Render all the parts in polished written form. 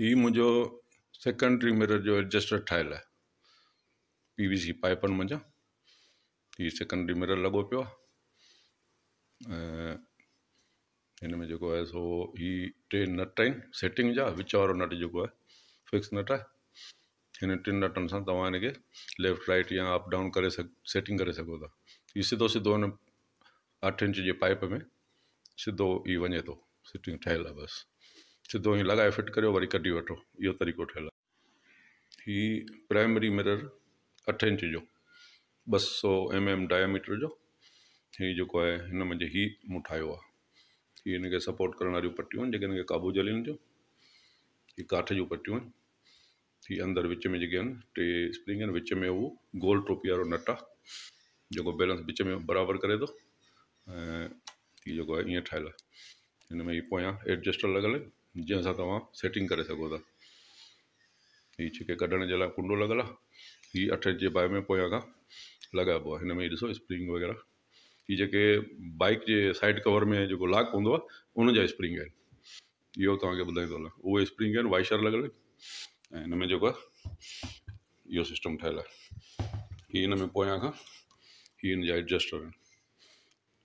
هي منهنجو secondary mirror جو ايڊجسٽر ٺاهيل آهي پي وي سي پائپن منجهان. هي سيڪنڊري مرر لڳو پيو آهي ۽ هن ۾ جيڪو آهي سو هي ٽي نٽ آهن سيٽنگ جا، وچ وارو نٽ جيڪو آهي فڪس نٽ آهي. هن ٽن نٽن سان توهان هن کي ليفٽ رائٽ يا اپ ڊائون ڪري سيٽنگ ڪري سگهو ٿا. هي سڌو سڌو هن 8 انچ جي پائپ ۾ سڌو ئي وڃي ٿو. سيٽنگ ٺهيل آهي، بس سڌو ائين لڳائي فٽ ڪريو، وري ڪڍي وٺو. اهو طريقو ٺهيل آهي. هي پرائمري مرر 8 انچ جو 200 ايم ايم ڊائميٽر جو هي جيڪو آهي هن منجهه هي مون ٺاهيو آهي. هي هن کي سپورٽ ڪرڻ واريون پٽيون آهن جيڪي هن کي قابو جهلين ٿيون. هي ڪاٺ جون پٽيون آهن. هي اندر وچ ۾ جيڪي آهن ٽي اسپرنگ آهن، وچ ۾ اهو گول ٽوپي وارو نٽ آهي جيڪو بيلنس وچ ۾ برابر ڪري ٿو. ۽ هي جيڪو آهي ائين ٺاهيل آهي. هن ۾ هي پويان ايڊجسٽر لڳل آهن جنهن سان توهان سيٽنگ ڪري سگهو ٿا. هي ڇڪي ڪڍڻ جي لاء ڪنڊو لڳل آهي. هي 8 انچ جي پائپ ۾ پويان کان لڳائبو آهي. هن ۾ ڏسو اسپرنگ وغيره، هي جيڪي بائيڪ جي سائيڊ ڪور ۾ جيڪو لاڪ هوندو آهي ان جا اسپرنگ آهن. اهو توهان کي ٻڌائيندو هلان، اهي اسپرنگ آهن، وائشر لڳل آهن ۽ هن ۾ جيڪو آهي اهو سسٽم ٺهيل آهي. هي هن ۾ پويان کان هي هن جا ايڊجسٽر آهن.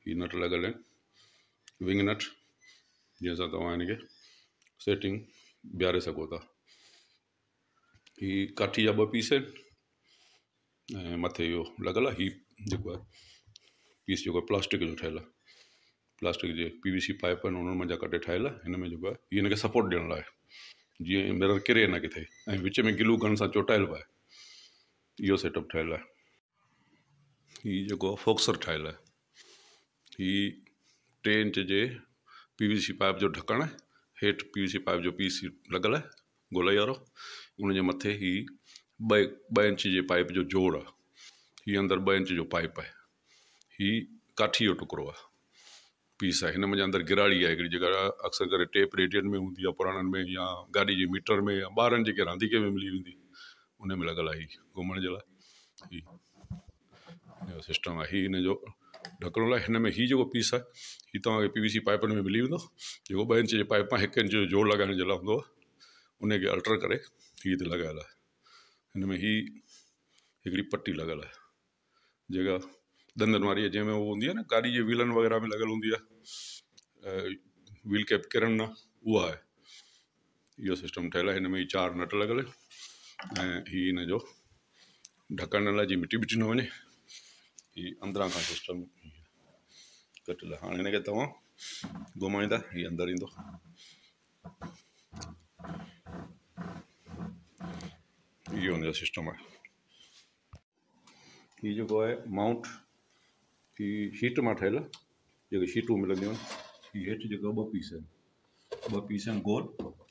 هي نٽ لڳل آهن، ونگ نٽ، جنهن سان توهان هن کي سيٽنگ بيهاري سگهو ٿا. هي ڪاٺي جا ٻه پيس آهن ۽ مٿي اهو لڳل آهي. هي جيڪو آهي پيس جيڪو پلاسٽڪ جو ٺهيل آهي، پلاسٽڪ جي پي وي سي پائپ آهن انهن منجهان ڪڍي ٺاهيل آهي. هن ۾ جيڪو آهي هي هن کي سپورٽ ڏيڻ لاء جيئن مرر ڪري نه ڪٿي، ۽ وچ ۾ گلو گن سان چوٽايل به آهي. اهو سيٽ اپ ٺهيل آهي. هي جيڪو فوڪسر ٺاهيل آهي، هي 3 انچ جي پي وي سي پائپ جو ڍڪڻ آهي. هيٺ پي وي سي پائپ جو پيس لڳل آهي گولائي وارو، ان جي مٿي هي ٻه ٻه انچ جي پائپ جو جوڙ آهي. هي اندر 2 انچ جو پائپ آهي. هي ڪاٺي جو ٽڪرو آهي، پيس آهي. هن منجهه اندر گراڙي آهي هڪڙي، جيڪا اڪثر ڪري ٽيپ ريڊين ۾ هوندي آهي پراڻن ۾ يا گاڏي جي ميٽر ۾ يا ٻارن جيڪي رانديڪي ۾ ملي ويندي ان ۾ لڳل آهي. هي گهمڻ جي لاء هي سسٽم آهي. هي هن جو ڍڪڻو لاء هن ۾ هي جيڪو پيس آهي هي توهان کي پي وي سي پائپن ۾ ملي ويندو، جيڪو 2 انچ جي پائپ مان 1 انچ جو جوڙ لڳائڻ جي لاء هوندو آهي. ان کي الٽر ڪري هي هتي لڳايل آهي. هن ۾ هي هڪڙي پٽي لڳل آهي جيڪا ڏندن واري آهي، جنهن ۾ هو هوندي آهي نه گاڏي جي ويلن وغيره ۾ لڳل هوندي آهي، ويل ڪيپ ڪرڻ نه، اها آهي. اهو سسٽم ٺهيل آهي. هن ۾ هي 4 نٽ لڳل آهن ۽ هي هن جو ڍڪڻ لاءِ جيئن مٽي ٻٽي نه وڃي. هي اندران کان سسٽم ڪٽيل آهي. هاڻي هن کي توهان گهمائيندا هي اندر ايندو. اهو هن جو سسٽم آهي. هي جيڪو آهي مائونٽ، هي شيٽ مان ٺهيل آهي، جيڪي شيٽون ملنديون آهن. هي هيٺ جيڪو ٻه پيس آهن، ٻه پيس آهن گول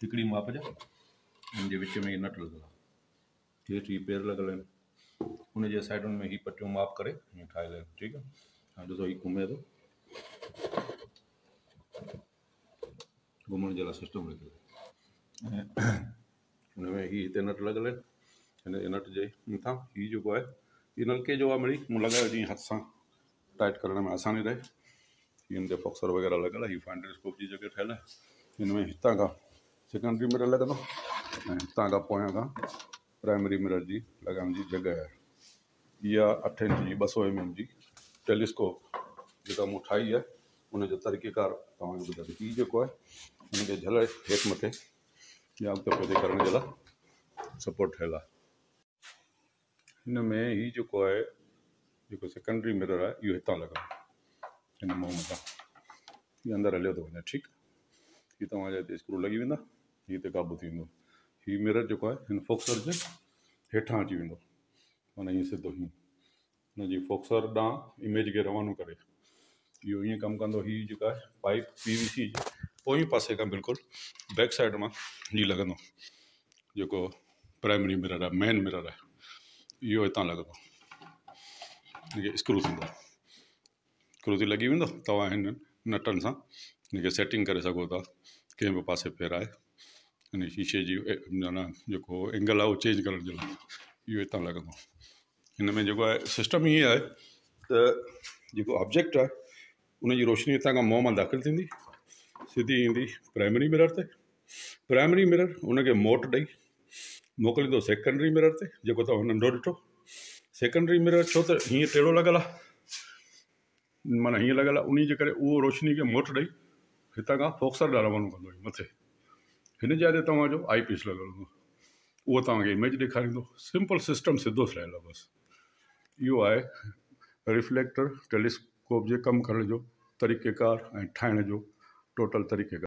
هڪڙي ماپ جا، ان جي وچ ۾ هي نٽ لڳل آهي. هيٺ هي پير لڳل آهن، ان جي سائيڊن ۾ هي پٽيون ماپ ڪري ائين ٺاهيل آهن. ٺيڪ آهي، هاڻي ڏسو هي گهمي ٿو، گهمڻ جي لاءِ سسٽم لڳل آهي. ۽ هن ۾ هي هتي نٽ لڳل آهن. هن نٽ جي مٿان هي جيڪو آهي هي نلڪي جو آهي، مڙئي مون لڳايو جيئن هٿ سان ٽائيٽ ڪرڻ ۾ آساني رهي. هي هن تي فوڪسر وغيره لڳل آهي. هي فائنڊر اسڪوپ جي جڳهه ٺهيل آهي. هن ۾ هتان کان سيڪنڊري مرر لڳندو ۽ هتان کان پويان کان پرائمري مرر جي لڳائڻ جي جڳهه آهي. اها 8 انچ جي 200 ايم ايم جي ٽيليسڪوپ جيڪا مون ٺاهي آهي ان جو طريقيڪار توهان کي ٻڌايان. هي جيڪو آهي هن کي جهلي هيٺ مٿي يا اڳتي پوئتي ڪرڻ جي لاءِ سپورٽ ٺهيل آهي. هن ۾ هي جيڪو آهي جيڪو سيڪنڊري مرر آهي اهو هتان لڳندو، هن منهن مٿان هي اندر هليو ٿو وڃي. ٺيڪ، هي توهان جا هتي اسڪرو لڳي ويندا، هي هتي قابو ٿي ويندو. هي مرر جيڪو آهي هن فوڪسر جي هيٺان اچي ويندو، معنيٰ ائين سڌو هيئن هن جي فوڪسر ڏانهن اميج کي روانو ڪري. اهو ائين ڪم ڪندو. هي جيڪا آهي پائپ پي وي سي جي پوئين پاسي کان بلڪل بيڪ سائيڊ مان هي لڳندو، جيڪو پرائمري مرر آهي، مين مرر آهي، اهو هتان لڳندو. هن کي اسڪرو ٿيندو، اسڪرو ٿي لڳي ويندو. توهان هن نٽن سان هن کي سيٽنگ ڪري سگهو ٿا، ڪنهن به پاسي ڦيرائي هن شيشي جي معنيٰ جيڪو اينگل آهي اهو چينج ڪرڻ جي لاءِ اهو هتان لڳندو. هن ۾ جيڪو آهي سسٽم ائين آهي ته جيڪو آبجيڪٽ آهي ان جي روشني هتان کان منهن مان داخل ٿيندي، سڌي ايندي پرائمري مرر تي. پرائمري مرر ان کي موٽ ڏئي موڪليندو سيڪنڊري مرر تي جيڪو توهان ننڍو ڏٺو. سيڪنڊري مرر ڇو ته هيئن ٽيڙو لڳل آهي معنيٰ هيئن لڳل آهي انهي جي ڪري اهو روشني کي موٽ ڏئي هتان کان فوڪسر ڏانهن روانو ڪندو مٿي هن جاء تي توهان جو آئي پيس لڳل هوندو اهو توهان کي اميج ڏيکاريندو. سمپل سسٽم سڌو سرل آهي بس اهو آهي ريفليڪٽر ٽيليسڪوپ جي ڪم ڪرڻ جو طريقيڪار ۽ ٺاهڻ جو ٽوٽل طريقيڪار.